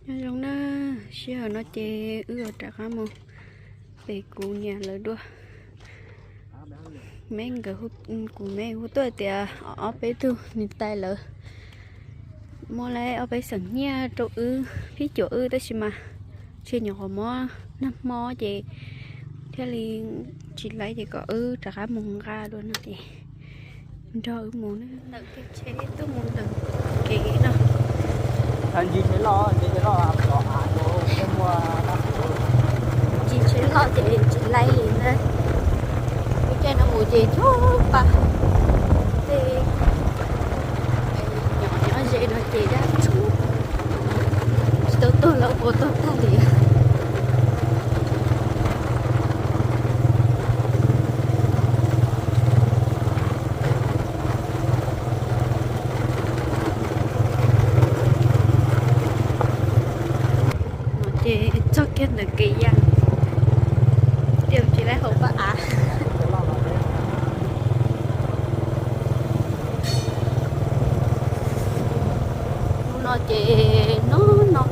Nyob zoo na, sij hawm no ces wb rov qab mus pem kuv niam lawv dua. Kuv me hu tuaj tias ob peb tug niam tais lawv muab lawv ob peb xeem nyiaj rau wb, phib cuam wb tab sis mas tsis nyuam qhuav muab nag hmo ces thiaj li tsis laiv ces kom wb rov qab mus nqa dua no ces nrog wb mus ntawm kev tsheb tuaj mus ntawm kev no. Ntsis tsheb loj ces tsis laiv li na. Lub caij no mus ces ncho pa tej nyob ze no ces dab tshuv tsis tau tuag los ua tuag tag li. No ces txog kiag ntawm kev yas, ces tsis laiv hauv pab av. Hnub no ces no no.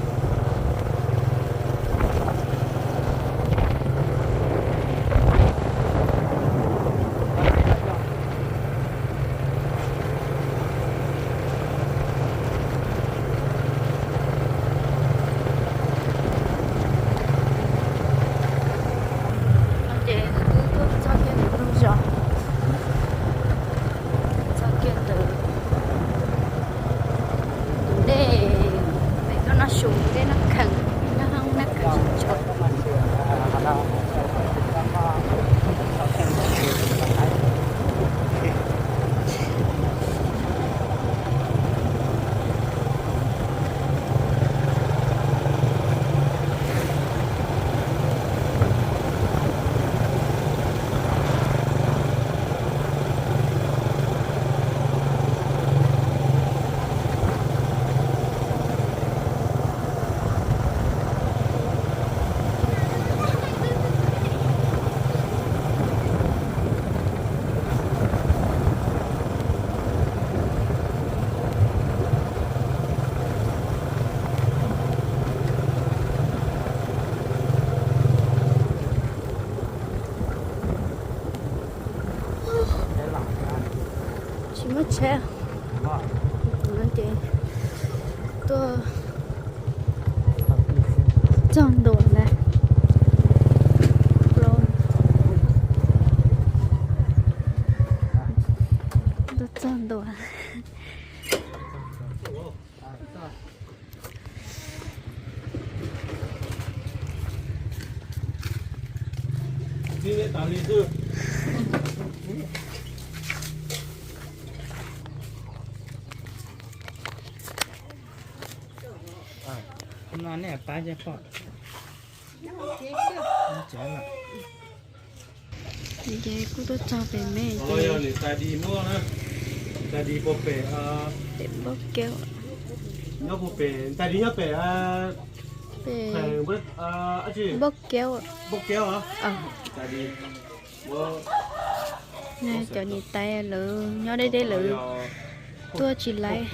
Ces wb tuaj txog kiag ntawm lub zos, txog kiag ntawm tus dej, pem tuaj noj su dej noj khees, noj noj khees tsis tshua. Tsis muaj tsheb, ces tuaj txog ntua na. Tuaj txog ntua. No nej pab cov pom. Ces kuj tuaj txog pem me, tais di muaj, tais di puag pem, pem npauj keb, nyob puag pem, tais di nyob pem, pem npauj keb, npauj keb os. Tais di, cov niam tais lawv nyob deb deb lawv tuaj tsis laiv.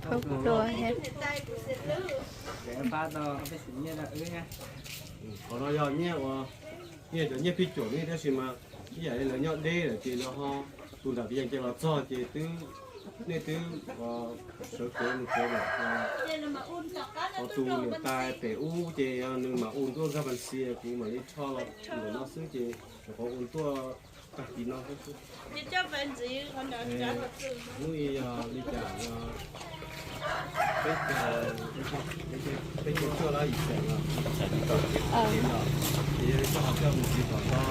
Phauj Plua thiab. Qhov no yog nyiaj ua, nyiaj cov nyiaj phij cuam ne, tab sis mas ib yam li lawv nyob deb lawm ces lawv ho, tus nram Vis Yees ces los txog ces twb, nej twb sawv kev mus tsev lawm. Ho tus niam tais pem ub ces yog nws mam ua ntuj nkag pas xi, kuv mam li rho los ntawm no xwb ces nyuam qhuav ua ntuj tag kis no xwb. Hnub i yog li cas no, peb caug, peb caug cuaj los yim xeem los, ces yog li koj ho coj mus ntxiv tom no,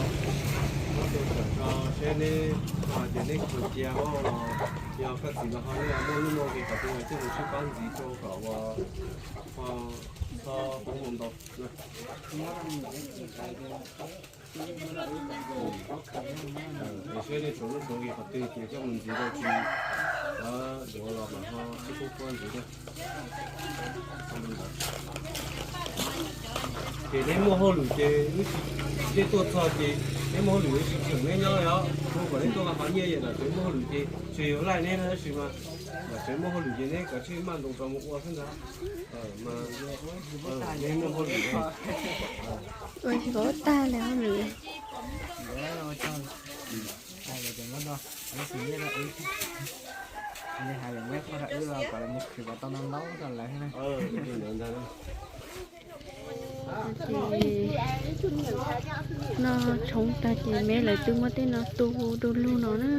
muab tus tawm tso seb neb, koj hais tias neb khuv cia os, yog koj txiv los ho neb muaj lub muaj nqis qhov twg coj mus sib pab ntxiv rau kom ua, ho txhob poob hau ntau. Ces seb nej tsuav lub tsuav nqis qhov twg ces coj mus ntxiv rau tsis, yuav los mas ho sib pub puab ntxiv thiab. Ces neb muaj hauj lwm ces wb tsis Neb tuaj txog ces neb muaj hauj lwm tsis tseem neb nyob os, kuv kom neb tuaj ua qhov nyiaj yog nom tswv muaj hauj lwm ces tsis yog laij neb na, tab sis mas nom tswv muaj hauj lwm ces neb kav tsij maj nroos rau mus ua xwb ntag. Neb muaj hauj lwm. Ua tsis paub tag li hauj lwm. Noj tshoob tag ces me lawv twb muab tej no tu du lug no na.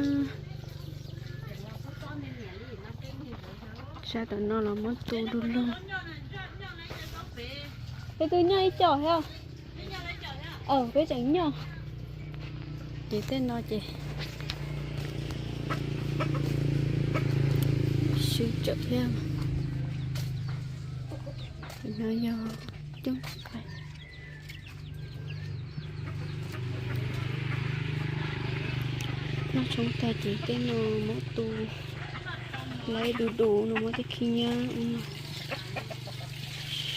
Sab tom no los muab tu du lug. Peb twb nyob ib co thiab. Peb tseem nyob. Ces tej no ces sib tsawm thiab. No yog coob. Noj tshoob tag ces tej no muab tu, lawv du du no muab tej khib nyiab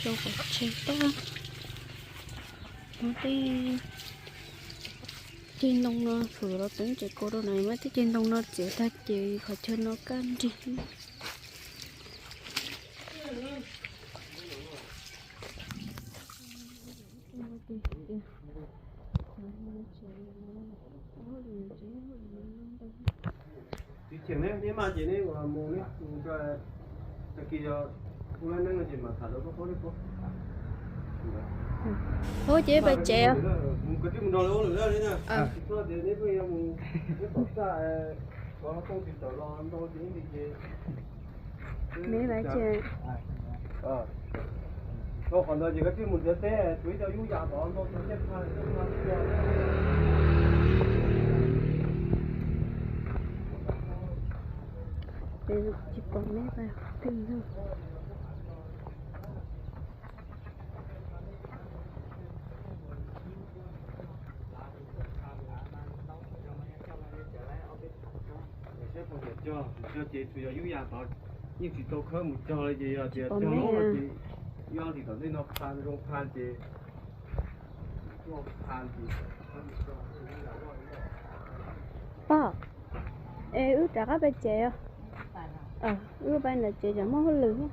sau pov tseg tag. Muab tej ceg ntoo no hwm los teeb tsev kaus rau na, muab tej ceg ntoo no txiav tag ces qhov chaw no kaj nrig. Tsis cheem ne, neb maj ces neb mus, neb mus tag kis yog kuv lab neeb no ces mam tham rau koj paub li koj. Ua ces pais tsev. Mus koj twb mus nrog lawv ua lawm na. Tsis txhob tias neb pheej yuav mus, neb tom txaj kov tooj tsis tawm los ntau ces ib ntsis ces neb lawv ces Rau qhov ntawd ces koj twb mus nrhiav teb, tsuas ib co yub yas tod ntau txog thiab pha thiab pha thiab. Ces tsis pom neb pais qhov twg na. Saib pom tias cog, cog ces tsuas yog yub yas tod yeej tsis tau khawb mus cog li ces yog tias cog lawm ces yub yas tom ntej no pha zoo pha ces Pog, es wb rov qab pais tsev os. Wb pais ntawm tsev tsam muaj hauj lwm thiab.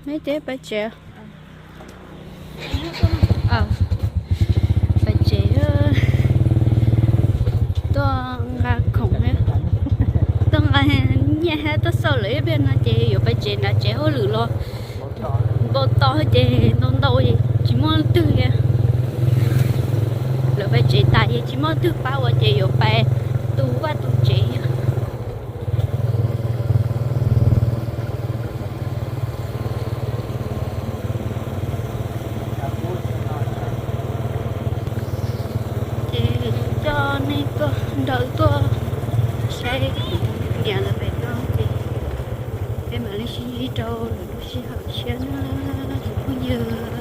Neb ces pais tsev. Pais tsev, tuaj nqa khoom, tuaj nqa nyiaj thiab tuaj xauj lawv ib pliag no ces yuav pais tsev, nram tsev hauj lwm los npau taws ces ntau ntau tsis muaj leej twg li. Lawv pais tsev tas ces tsis muaj leej twg pab ua ces yuav pais tu vaj tu tsev. Ces coj nej tuaj nrog wb tuaj saib niam lawv pem no ces peb mam li sib ntsib rau lwm lub sij hawm tshiab na, phooj ywg.